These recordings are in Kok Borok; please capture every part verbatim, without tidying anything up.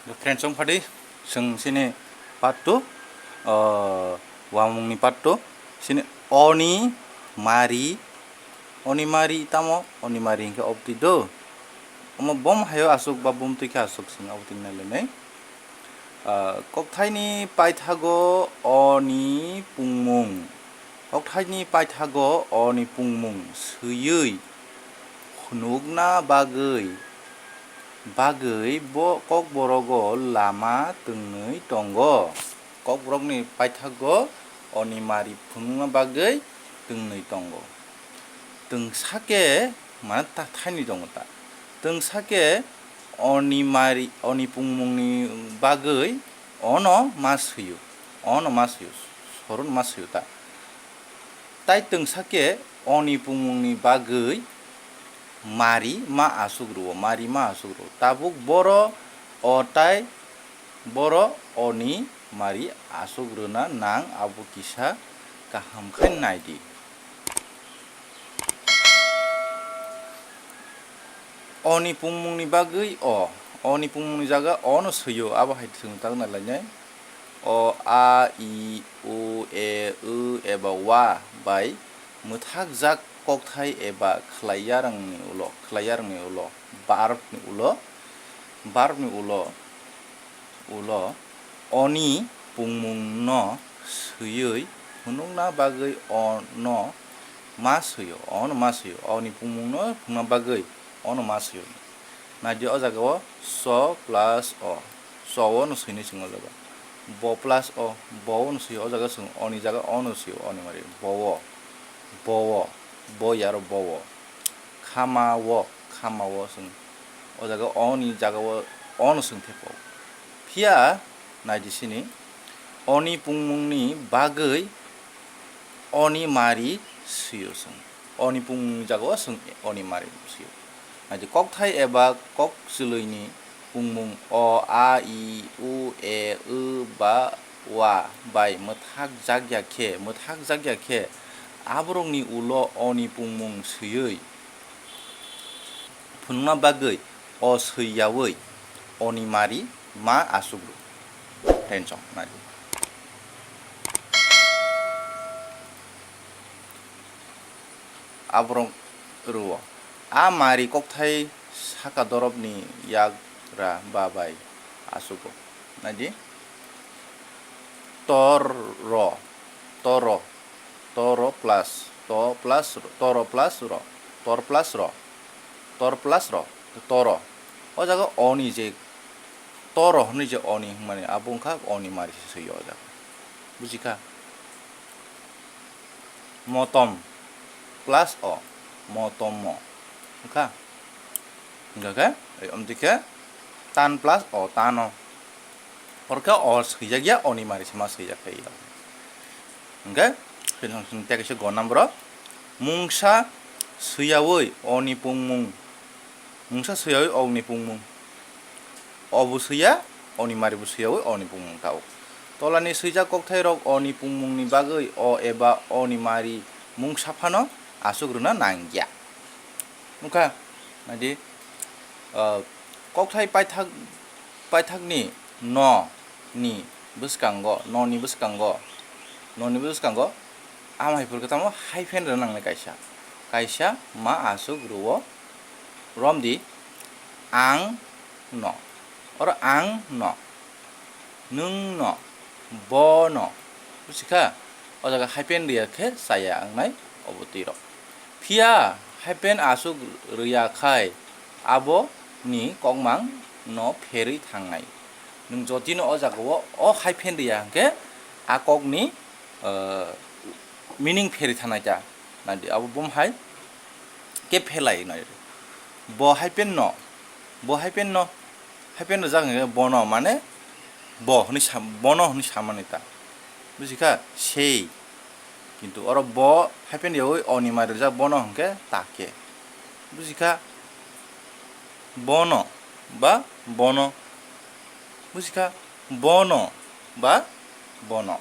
Friends, chwng phadi, chwng sini part two, uh, wamungni part two, sini oni mari, oni mari tamo, oni mari hinkhe obtwi do. Omo bom hayo aswk ba bumtwi khe aswk chwng obtwi nailainai. Ah, kokthaini paithago oni pungmung. Kokthaini paithago oni pungmung swiwi phunukna bagwi, bagwi bo kokborogo lama twngnwi tongo. Kokborokni paithago oni mari phunukna bagwi twngnwi tongo. Twngsa khe, mane ta thaini tongo ta. Twngsa khe oni mari, oni pungmungni bagwi ono ma swio, ono ma swio, sorono ma swio ta. Tai twngsa khe oni pungmungni bagwi mari ma aswk rwo, mari ma aswk rwo. Tabuk boro o tai boro oni mari aswk rwna nang, abo kisa kaham khe nai di. Oni pungmungni bagwi o, oni pungmungni jaga ono swio, abo hai chwng tak nai lainai. O, a, i, u, e, w eba wa bai mwthakjak kokthai eba khlaiyarangni ulo, khlaiyarangni ulo, verb ni ulo, verb ni ulo, ulo oni pungmungno swiwi phunukna bagwi ono ma swio, ono ma swio, oni pungmungno phunukna bagwi ono ma swio. Naidi o jaga o so plus o, so o no swinwi chwng o jaga. Bo plus o, bo o no swio, o jaga chwng oni jaga o no swio, oni mari. Bo o, bo o, bo ya aro bo o. Khama o, khama o chwng o jaga oni jaga o, o no chwng thepo. Phiya naidi sini, oni pungmungni bagwi oni mari swio chwng. Oni pungmungni jaga o chwng oni mari swio. Naidi kokthai eba kok chwlwini pungmung o, a, i, u, e, w, ba, wa bai mwthak jak ya khe, mwthak jak ya khe, aborokni ulo oni pungmung swiwi phunukna bagwi o swiyawi oni mari ma aswk rw. Tension nai. Aborok rwo. A mari kokthai saka dorobni yagra ba bai aswk rw. Naidi. Tor ro, toro, toro plus, to plus ro, toro plus ro, tor plus ro, tor plus ro, toro. O jaga oni je toro hwnwi je oni hwnmani abo wngkha oni mari se swi o jaga. Bujikha? Motom plus o, motomo. Wngkha? Hingkha khe, omtwi khe tan plus o, tano. Oro khe o swijak ya, oni mari se ma swijak khe. Hingkhe, tei kaisa go number o, mungsa swiyawi oni pungmung. Mungsa swiyawi oni pungmung. O bo swiya, oni mari bo swiyawi oni pungmung tabuk. Tolani swijak kokthairok oni pungmungni bagwi o eba oni mari mungsa phano aswk rwna nangya. Wngkha, naidi, ah, kokthai paithak, paithakni no ni bwskango, no ni bwskango, no ni bwskango, ama hai phuru khe tamo hyphen rwna nangnai kaisa. Kaisa ma aswk rwo, romdi, ang no. Oro ang no. Nwng no, bo no, busikha? O jaga hyphen rwya khe chaya wngnai obo twi rok. Phiya hyphen aswk rwya khai abo ni kokmang no pherwi thangnai. Nwng jotino o jaga o, o hyphen rwya hwnkhe a kok ni, eh, meaning pherwi thangnai ta. Naidi abo bom hai khe phelai nai. Bo hyphen no, bo hyphen no, hyphen rwjak hwnkhe bono, mane bo hwnwi sa, bono hwnwi samani ta. Busikha? Sei. Kintu oro bo hyphen rwyawi oni mari rwjak bono hwnkhe ta khe. Busikha? Bono ba bono. Busikha? Bono ba bono.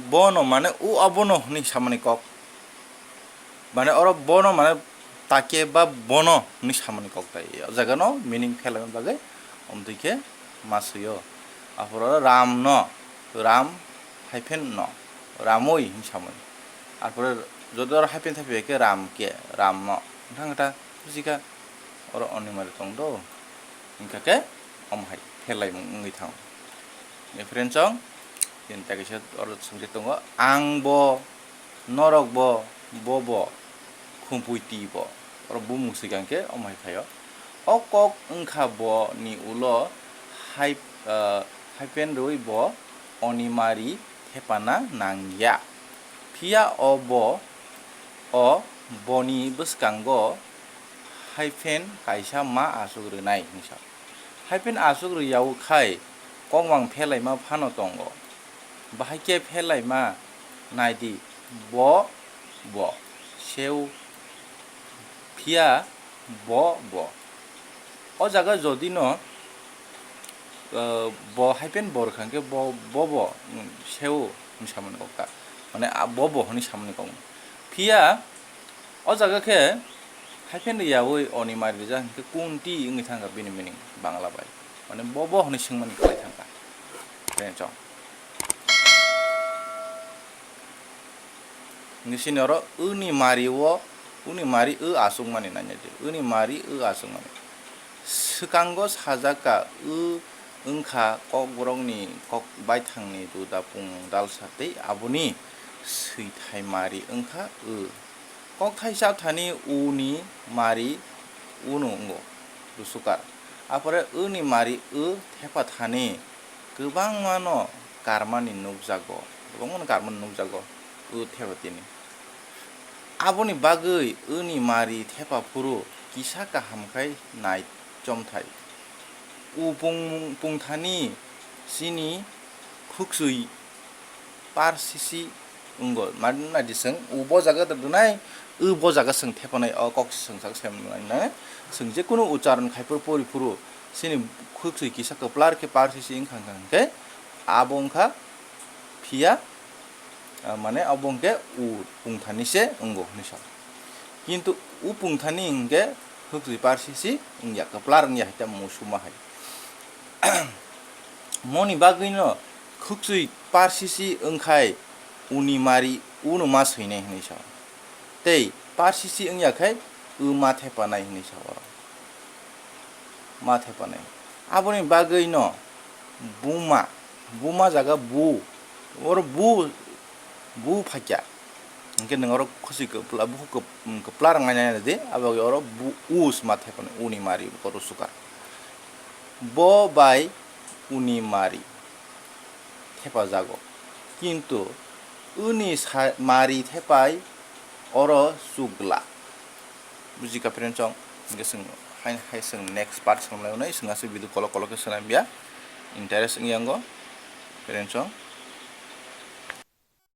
Bono mane u abono hwnwi samani kok. Mane oro bono mane Take ba bono hwnwi samani kok tai. O jaga no meaning phelai bagwi omtwi khe ma swi o. Aphuru ram no, ram hyphen no, ramwi hwnwi samani. Aphuru jodi oro hyphen thaphi khe ram khe, ram no. Wngkha khe ta buji kha oro onimari tong do. Wngkha khe omo hai phelai mung wngwi thango. Friends chong, chini ta kisa oro swngwi tongo. Ang bo, norok bo, bo bo, khumpui twi bo. Oro bumung swikang khe omo hai phaio. O kok wngkha bo ni ulo hai, ah, hyphen rwi bo onimari thepana nangya. Phiya o bo, o boni bwskango hyphen kaisa ma aswk rwnai hwnwi sa. Hyphen aswk rwyaui khai kokmang phelaima phano tongo. Bahai khe phelaima naidi, bo, bo, seu, phiya, bo, bo. O jaga jodi no, uh, bo hyphen bo rwkha khe bo, bo, bo, mm, seu hwnwi samani kok ta. Mane, a, bo, bo hwnwi samani kok. Phiya, o jaga khe hyphen rwyaui onimari rijak hwnkhe kunti wngwi thangkha bini meaning Bangla bai. Mane bo bo hwnwi swngmani kwlai thangkha. Friends chong. Hwnkhe chini oro uni mari o, uni mari o aswkmani naina di. Uni mari o aswkmani. Swkango sajak kha, o wngkha kokborokni kok baithangni duda pung dalsa tei aboni swithai mari wngkha o. Kokthai chathani uni mari uno wngo, rusukar. Apore uni mari o thepa thani kwbangmano karmani nukjago, kwbangmano karmani nukjago o thepa tini. Aboni bagwi uni mari thepa phuru kisa kaham khai nai chomthai. O pung-, pungthani chini khukchwi par sisi wngo. Mani naidi chwng, o bo jaga da dunai, o bo jaga chwng thepanai, o kok se chwng sak sem nai na. Chwng je kunu ucharon khai phuru pori phuru chini khukchwi kisa kwplar khe par sisi wngkha, wngkha hwnkhe abo wngkha phiya, ah, mane abo hwnkhe o pungthani se wngo hwnwi sa. Kintu o pungthani hwnkhe khukchwi par sisi wngya, kwplar wngya hai ta musuma hai. Moni bagwino khukchwi par sisi wngkhai uni mari uno ma swinai hwnwi sa. Tei par sisi wngya khai o ma thepanai hwnwi sa oro. Ma thepanai. Aboni bagwino buma, buma jaga bu, oro bu, bu phaikya. Hwnkhe nwng oro khusui kwpla-, bukhuk kwp-, kwpla rwngna nai di, abo bagwi oro bu-, us ma thepanai, uni mari oro sukar. Bo bai uni mari thepajago. Kintu uni sa-, mari thepai oro chukla. Buji kha friends chong, hwnkhe chwng hai, hai chwng next part swng lai nai, chwng aswk video kolok kolok khe swnam ya, interest wngya wngo friends chong.